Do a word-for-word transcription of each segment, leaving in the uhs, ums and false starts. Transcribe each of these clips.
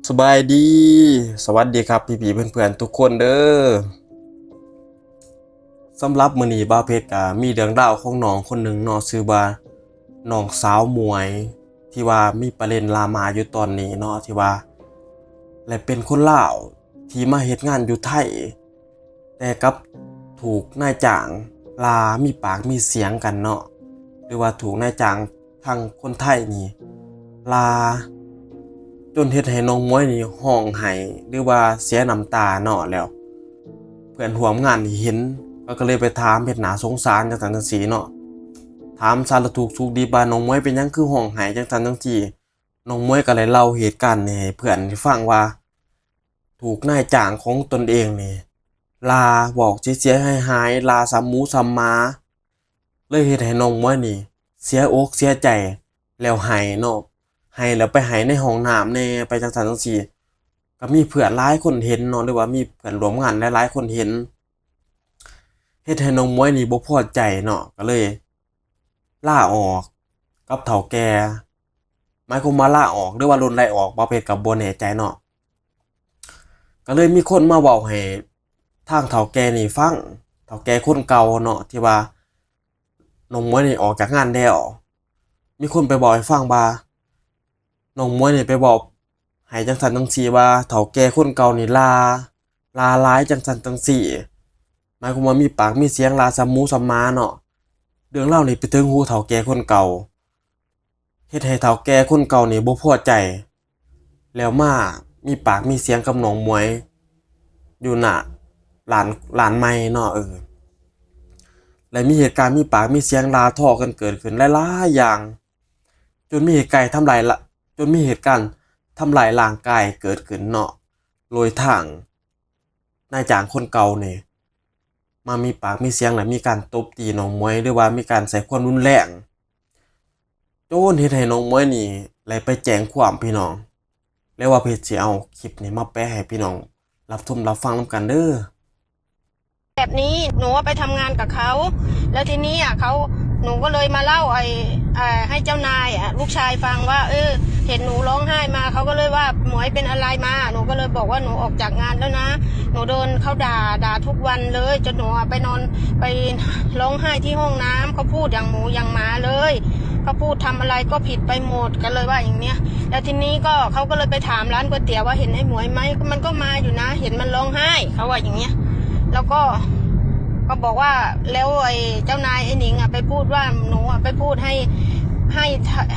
สบายดี สวัสดีครับพี่ๆเพื่อนๆทุกคนเด้อ สำหรับมื้อนี้บ่าวเพชรก็มีเรื่องราวของน้องคนหนึ่งเนาะ ชื่อว่าน้องสาวหมวย ที่ว่ามีประเด็นดราม่าอยู่ตอนนี้เนาะ ที่ว่า และเป็นคนลาวที่มาเฮ็ดงานอยู่ไทย แต่กลับถูกนายจ้างด่ามีปากมีเสียงกันเนาะ หรือว่าถูกนายจ้างทางคนไทยนี่ด่า จนเฮ็ดให้น้องหมวยนี่ร้องไห้ หรือว่าเสียน้ำตาเนาะ แล้วเพื่อนร่วมงานนี่เห็น ก็ ก็เลยไปถามเฮ็ดหน้าสงสารจังซั่นจังซี้เนาะ ถามสารทุกข์สุขดิบว่าน้องหมวยเป็นหยังคือร้องไห้จังซั่นจังซี้ น้องหมวยก็เลยเล่าเหตุการณ์นี่ให้เพื่อนฟังว่า ถูกนายจ้างของตนเองนี่ด่าเว้าเสียๆหายๆด่าซ้ำหมูซ้ำหมา เลยเฮ็ดให้น้องหมวยนี่เสียอกเสียใจ แล้วไห้เนาะ ไห้แล้วไปไห้ในห้องน้ำแหน่ ไปจั่งซั้นจั่งซี้ ก็มีเพื่อนหลายคนเห็นเนาะ หรือว่ามีเพื่อนร่วมงานหลายๆคนเห็น เฮ็ดให้น้องหมวยนี่บ่พอใจเนาะ ก็เลยลาออกกับเฒ่าแก่ หมายความว่าลาออกหรือว่าโดนไล่ออก บ่าวเพชรก็บ่แน่ใจเนาะ ก็เลยมีคนมาเว้าให้ทางเฒ่าแก่นี่ฟัง เฒ่าแก่คนเก่าเนาะ ที่ว่าน้องหมวยนี่ออกจากงานแล้ว มีคนไปเว้าให้ฟังว่า น้องหมวยนี่ไปเว้าให้จั่งซั้นจั่งซี้ว่าเฒ่าแก่คนเก่านี่ด่า ด่าหลายจั่งซั้นจั่งซี้ หมายความว่ามีปากมีเสียงด่าซ้ำหมูซ้ำหมาเนาะ เรื่องราวนี่ไปถึงหูเฒ่าแก่คนเก่า เฮ็ดให้เฒ่าแก่คนเก่านี่บ่พอใจ แล้วมามีปากมีเสียงกับน้องหมวย อยู่หน้าร้าน ร้านใหม่เนาะ เออ และมีเหตุการณ์มีปากมีเสียงด่าทอกันเกิดขึ้นหลายๆอย่าง จนมีเหตุการณ์ทำลายละ จนมีเหตุการณ์ทำลายร่างกายเกิดขึ้นเนาะ โดยทางนายจ้างคนเก่านี่ มามีปากมีเสียง และมีการตบตีน้องหมวย หรือว่ามีการใช้ความรุนแรง จนเฮ็ดให้น้องหมวยนี่ได้ไปแจ้งความพี่น้อง แล้วบ่าวเพชรสิเอาคลิปนี้มาแปะให้พี่น้องรับชมรับฟังนำกันเด้อ แบบนี้หนูว่าไปทำงานกับเขา แล้วทีนี้อ่ะเขาหนูก็เลยมาเล่าไอ้อ่าให้เจ้านายอ่ะลูกชายฟังว่า เออ เห็นหนูร้องไห้มา เขาก็เลยว่าหมวยเป็นอะไรมา หนูก็เลยบอกว่าหนูออกจากงานแล้วนะ หนูโดนเขาด่าด่าทุกวันเลย จนหนูอ่ะไปนอนไปร้องไห้ที่ห้องน้ำ เขาพูดอย่างหมูอย่างหมาเลย เขาพูดทำอะไรก็ผิดไปหมด ก็เลยว่าอย่างเนี้ย แล้วทีนี้ก็เขาก็เลยไปถามร้านก๋วยเตี๋ยวว่าเห็นไอ้หมวยไหม มันก็มาอยู่นะ เห็นมันร้องไห้ เขาว่าอย่างเนี้ย แล้วก็ ก็บอกว่า แล้วไอ้เจ้านายไอ้หนิงอ่ะไปพูดว่าหนูอ่ะไปพูดให้ ให้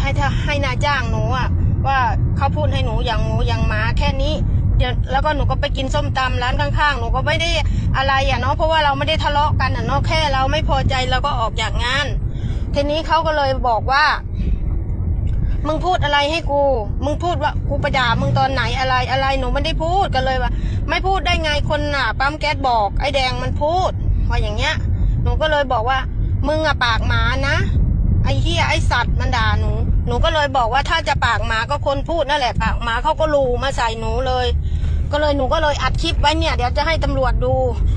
ให้ให้นายจ้างหนูอ่ะ ว่าเขาพูดให้หนูอย่างหมูอย่างหมาแค่นี้ เดี๋ยว แล้วก็หนูก็ไปกินส้มตำร้านข้างๆ หนูก็ไม่ได้อะไรอ่ะเนาะ เพราะว่าเราไม่ได้ทะเลาะกันอ่ะเนาะ แค่เราไม่พอใจเราก็ออกจากงาน ทีนี้เขาก็เลยบอกว่า มึงพูดอะไรให้กู มึงพูดว่ากูไปด่ามึงตอนไหนอะไรอะไร หนูไม่ได้พูด ก็เลยว่า ไม่พูดได้ไง คนน่ะปั๊มแก๊สบอก ไอ้แดงมันพูด ว่าอย่างเงี้ย หนูก็เลยบอกว่า มึงอะปากหมานะ ไอ้เหี้ยไอ้สัตว์มันด่าหนู หนูก็เลยบอกว่าถ้าจะปากหมาก็คนพูดนั่นแหละ ปากหมาเขาก็ลูมาใส่หนูเลย ก็เลยหนูก็เลยอัดคลิปไว้เนี่ย เดี๋ยวจะให้ตำรวจดู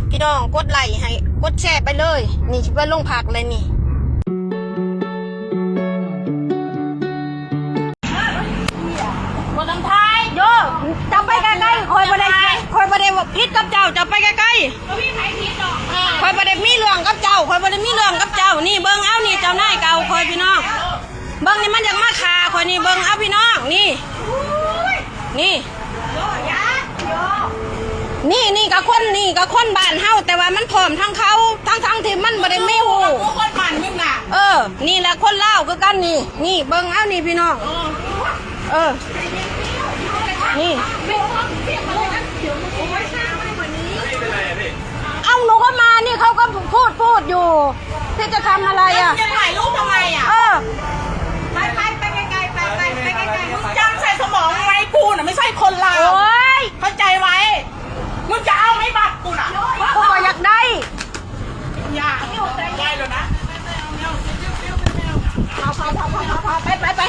พี่น้องกดไลค์ให้ กดแชร์ไปเลย นี่ไปโรงพักเลยนี่ บ่ต้องทาย โย จะไปไกลๆคอยบ่ได้คอยบ่ได้ผิดกับเจ้า จะไปไกล บ่มีไผผิดดอก ๆคอยบ่ได้มีเรื่องกับเจ้าคอยบ่ได้มีเรื่องกับเจ้า นี่เบิ่งเอานี่เจ้านายเก่าคอยพี่น้อง เบิ่งนี่มันอยากมาฆ่าคอยนี่เบิ่งเอาพี่น้องนี่ นี่ นี่นี่กับคนนี่กับคนบ้านเฮาแต่ว่ามันพร้อมทั้งเขาทั้งทั้งที่มันบ่ได้มีหู คนบ้านมึงน่ะ เออ นี่แหละคนลาวคือกันนี่ นี่เบิ่งเอานี่พี่น้อง เออ นี่ เอาหนูก็มานี่เขาก็พูดพูดอยู่ พี่จะทำอะไรอ่ะ จะถ่ายรูปทำไมอ่ะ เออ ไปไปไปไกลๆไปไปไปไกลๆมึงจำใส่สมองไหมกูน่ะไม่ใช่คนลาว โอ้ย เข้าใจไว้ มึงจะเอาไหมบัตรกูน่ะ กูก็อยากได้ อย่าได้แล้วนะ ไปไปไป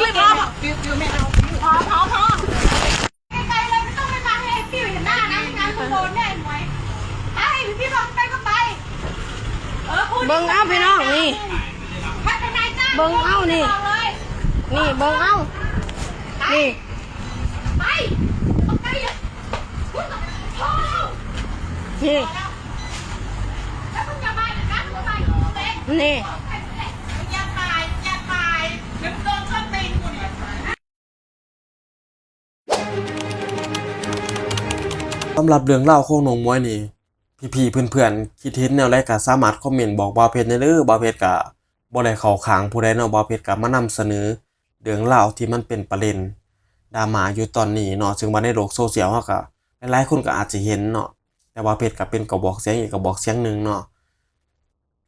ไม่เอาไม่เอาพอพอพอไกลๆเลยไม่ต้องไปมาให้ไอ้ปิ้วเห็นหน้านะไม่งั้นมึงโดนแน่หมวยไอ้พี่บอกไปก็ไป เออพูด เบิ่งเอาพี่น้องนี่ ถ้าเป็นนายจ้าง เบิ่งเอานี่ บอกเลย นี่เบิ่งเอานี่ ไป นี่ นี่ สำหรับเรื่องราวของน้องมวยนี่ พี่ๆเพื่อนๆคิดเห็นแนวใดก็สามารถคอมเมนต์บอกบ่าวเพชรได้เด้อ บ่าวเพชรก็บ่ได้เข้าข้างผู้ใดเนาะ บ่าวเพชรก็มานำเสนอเรื่องราวที่มันเป็นประเด็นดราม่าอยู่ตอนนี้เนาะ ซึ่งว่าในโลกโซเชียลเฮาก็หลายๆคนก็อาจสิเห็นเนาะ แต่บ่าวเพชรก็เป็นกระบอกเสียงอีกกระบอกเสียงหนึ่งเนาะ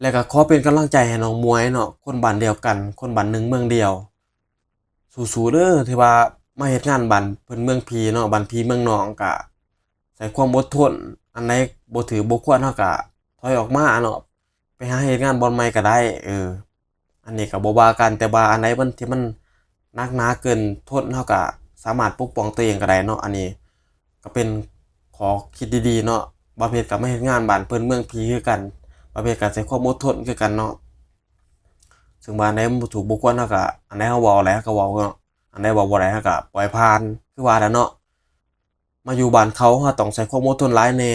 และก็ขอเป็นกำลังใจให้น้องมวยเนาะ คนบ้านเดียวกัน คนบ้านหนึ่งเมืองเดียว สู้ๆเด้อ ที่ว่ามาเฮ็ดงานบ้านเพิ่นเมืองพีเนาะ บ้านพีเมืองน้อง ก็ใช้ความอดทน อันใดบ่ถือบ่ควรเฮาก็ถอยออกมาเนาะ ไปหาเฮ็ดงานบ่อนใหม่ก็ได้ เออ อันนี้ก็บ่ว่ากัน แต่ว่าอันใดมันที่มันหนักหนาเกินทน เฮาก็สามารถปกป้องตัวเองก็ได้เนาะ อันนี้ก็เป็นข้อคิดดีๆเนาะ บ่าวเพชรก็มาเฮ็ดงานบ้านเพิ่นเมืองพีคือกัน บ่าวเพชรก็ใช้ความอดทนคือกันเนาะ ซึ่งว่าอันใดมันบ่ถูกบ่ควร เฮาก็ อันใดเฮาเว้าได้เฮาก็เว้าเนาะ อันใดเว้าบ่ได้เฮาก็ปล่อยผ่าน คือว่าแหละเนาะ มาอยู่บ้านเขาเฮาต้องใช้ความอดทนหลายแหน่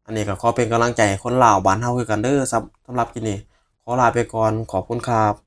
อันนี้ก็ขอเป็นกำลังใจให้คนลาวบ้านเฮาคือกันเด้อ สำ สำหรับคลิปนี้ขอลาไปก่อน ขอบคุณครับ